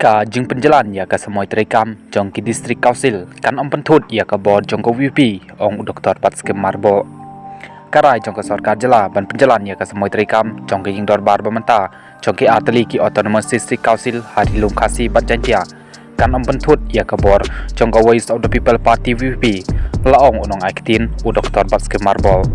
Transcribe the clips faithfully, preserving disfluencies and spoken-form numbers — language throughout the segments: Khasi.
Ka jingpynjlan ïa ka samoi treikam jong ki District Council kan ym pynthut ïa ka bor jong ka VPP, ong u Doktor Batskhem Myrboh. Ka rai jong ka sorkar jylla ban pynjlan ïa ka samoi treikam jong ka ïing dorbar ba mynta jong ki artylli ki Autonomous District Council ha Ri Lum Khasi bad Jaiñtia kan ym pynthut ïa ka bor jong ka Voice of the People Party, VPP, la ong u nongai ktien u Doktor Batskhem Myrboh.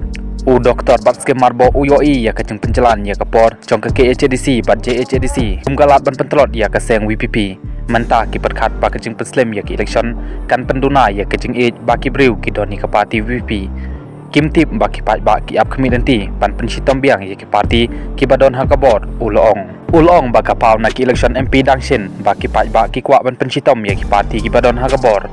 U Doktor Batskhem Myrboh u ïohi ïa ka jingpynjlan ïa ka por jong ka KHADC bad JHADC kum ka lad ban pyntlot ïa ka seng VPP. Mynta ki pyrkhat ba ka jingpynslem ïa ka election kan pynduna ïa ka jingïeit ba ki briew ki don ïa ka party VPP. Kim tip ba ki paidbah ki ap khmih lynti ban pynshitom biang ïa ki party kiba don ha ka bor, u la ong. U la ong ba ka paw na ki election MP dang shen ba ki paidbah ki kwah ban pynshitom ïa ki party kiba don ha ka bor.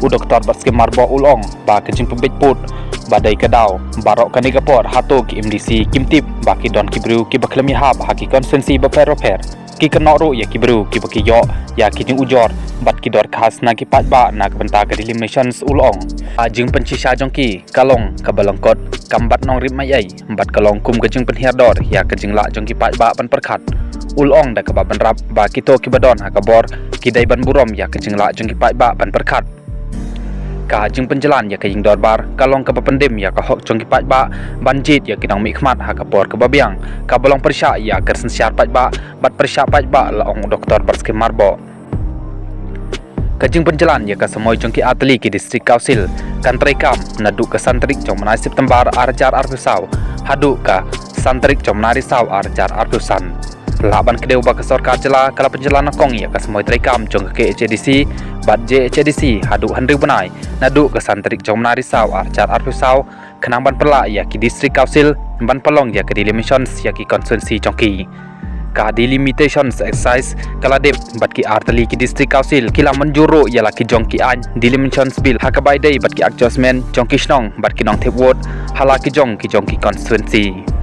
U Doktor Batskhem Myrboh u la ong ba ka jingpynbeit pud ba dei ka daw baroh kane ka por, hato ki MDC kim tip ba ki don ki briew kiba khlem ïahap ha ki constituency bapher bapher. Ki kynnoh ruh ïa ki briew kiba ki ïoh ïa ki jingujor bad ki dorkhas na ki paidbah na ka bynta ka delimitation, u la ong. Ka jingpynshisha jong ki ka long kaba lyngkot kam bat nongrep mai ei bad ka long kum ka jingpynhiar dor ïa ka jinglah jong ki paidbah ban pyrkhat. U la ong da kaba bynrap ba kito kiba don ha ka bor ki dei ban burom ïa ka jinglah jong ki paidbah ban pyrkhat. Ka jingpynjlan ïa ka ïing dorbar ka long kaba pyndem ïa ka hok jong ki paidbah ban jied ïa ki nongmihkhmat ha ka por kaba biang, kaba long pyrshah ïa ka synshar paidbah bad pyrshah paidbah, la ong u Doktor Batskhem Myrboh. Ka jingpynjlan ïa ka samoi jong ki artylli ki District Council kan treikam naduh ka san tarik jong u bnai September ar hajar arphew saw haduh ka san tarik jong u bnai Risaw ar hajar arphew san. Lah ban kdew ba ka sorkar jylla ka la pynjlan nyngkong ïa ka samoi treikam jong ka KHADC bad JHADC haduh hynriew bnai, naduh ka san tarik jong u bnai Risaw ar hajar arphew saw, khnang ban pynlah ïa ki District Council ban pynlong ïa ka delimitation ïa ki constituency jong ki. Ka delimitation exercise ka la dep bad ki artylli ki District Council ki la mynjur ruh ïa la ki jong ki aiñ Delimitation Bill ha kaba ïadei bad ki adjustment jong ki shnong bad ki nongthep vote ha la ki jong ki jong ki constituency.